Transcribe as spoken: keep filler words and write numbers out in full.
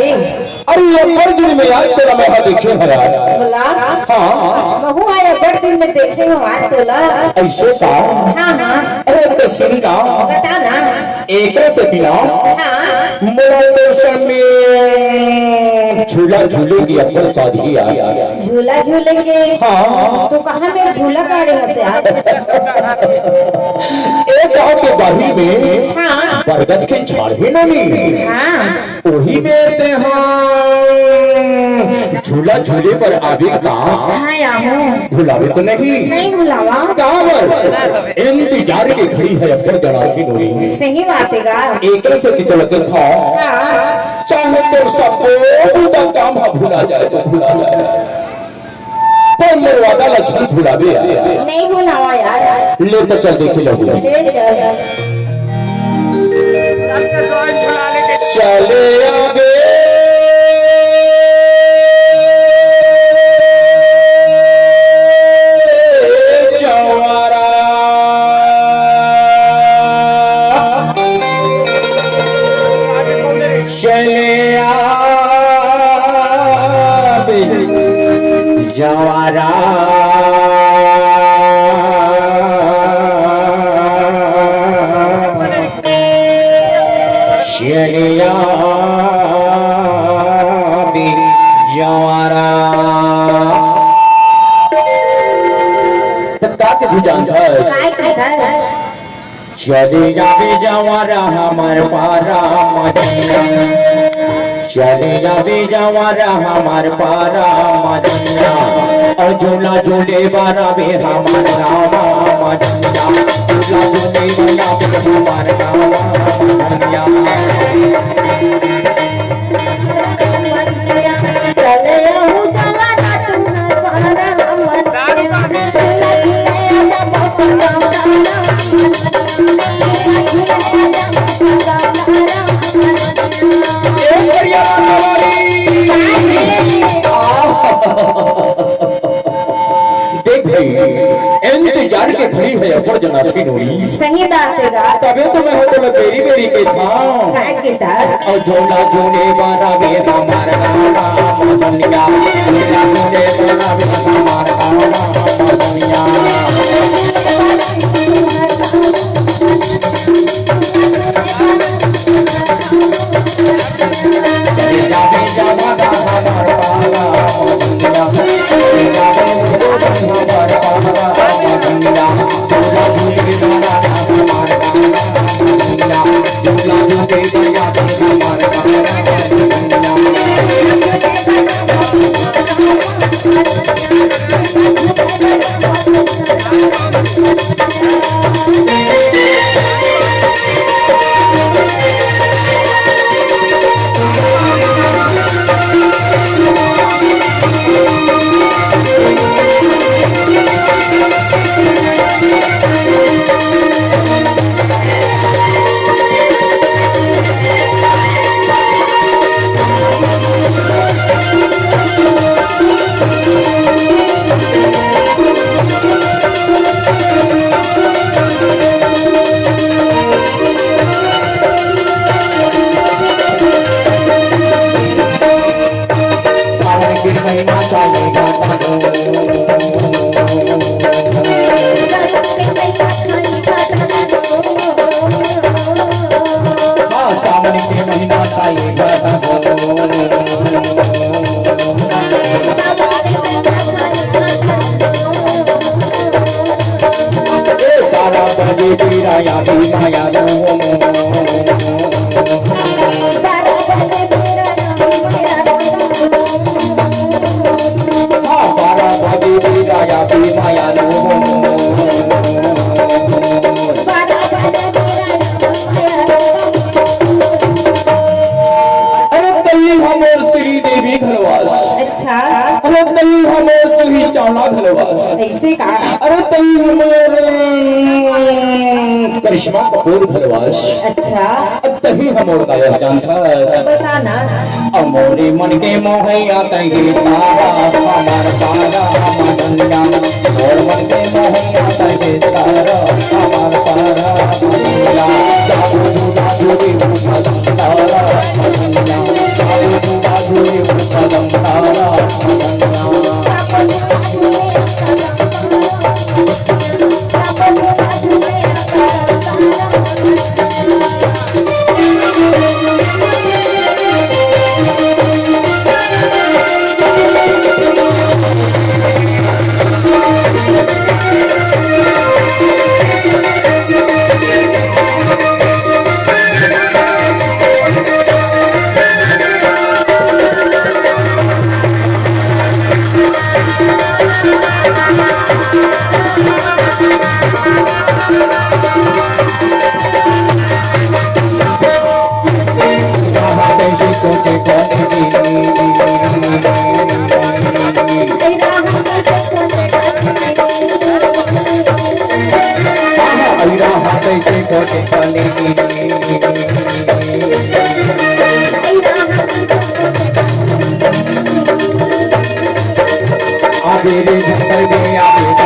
अरे, ये अब्बड़ दिन में आज तोला मैं हा देखे हंव यार। भोला। हाँ। महूँ हा अब्बड़ दिन में देखे हंव आज तोला। अइसे का? हाँ, हाँ। अरे, तो सुन ना। बता ना। एकरे सेती ना। हाँ। मोला तोर संग में झूला झूले के अब्बड़ साध हे यार। झूला झूले के? हाँ। तो कहाँ में झूला काढ़े हस यार? ए गाँव के बाहिर में हाँ। बरगद के झाड़ हे ना नी? हाँ। ओही में तेंहा झूला झूले बर आबे का? हाँ, आहूँ। भुलाबे तो नहीं? नहीं भुलावंव। काबर? इंतजार के घड़ी हे अब्बड़ जनाथी नोनी। सही बात हे गा। एकरे सेती तो लगत हे। हाँ। चाहे तोर सबो बुरा काम हा भुला जाए तो भुला जाए। पर मोर वादा ला झन भुलाबे यार। नहीं भुलावंव यार। ले तो चल देखे लहू। ले चल। चले आगे जवारा। चले आबे जवारा। चले आबे जवारा। त का के तू जानत हस? काय के? चले जाबे जवारा हमर पारा मजनिया, चले जाबे जवारा हमर पारा मजनिया। ओ झूला झूले बर आबे हमर गाँव मजनिया, झूला झूले बर आबे हमर गाँव मजनिया। चले आहूँ जवारा तुम्हर पारा मजनिया। देख भई, इंतजार के घड़ी हे अब्बड़ जनाथी नोनी। सही बात हे गा। तभे तो मैं हा तोला बेरी बेरी कहिथंव। काय कहिथस? ओ झूला झूले बर आबे हमर गाँव मजनिया, झूला झूले बर आबे हमर गाँव मजनिया। सावन के महीना चलेगा। हाँ, सावन के महीना चलेगा। ए, बारह बजे तेरा याद आया रो। हाँ, बारह बजे तेरा याद आया रो। अरे तहीं हमर श्रीदेवी घलो आस। अच्छा। अरे तहीं हमर जूही चावला घलो आस। अइसे का? अरे तहीं हमर, अम, करिश्मा कपूर घलो आस। अच्छा। अरे तहीं हमर का आस जानथस? बता ना। अ मोरे मन के मोहइया तहीं तारा, हमर तारा मदनिया। मोर मन के मोहइया तहीं तारा, हमर तारा मदनिया। जादू झूला झूली उठा तारा मदनिया। जादू आगे रे झंपर दे, आगे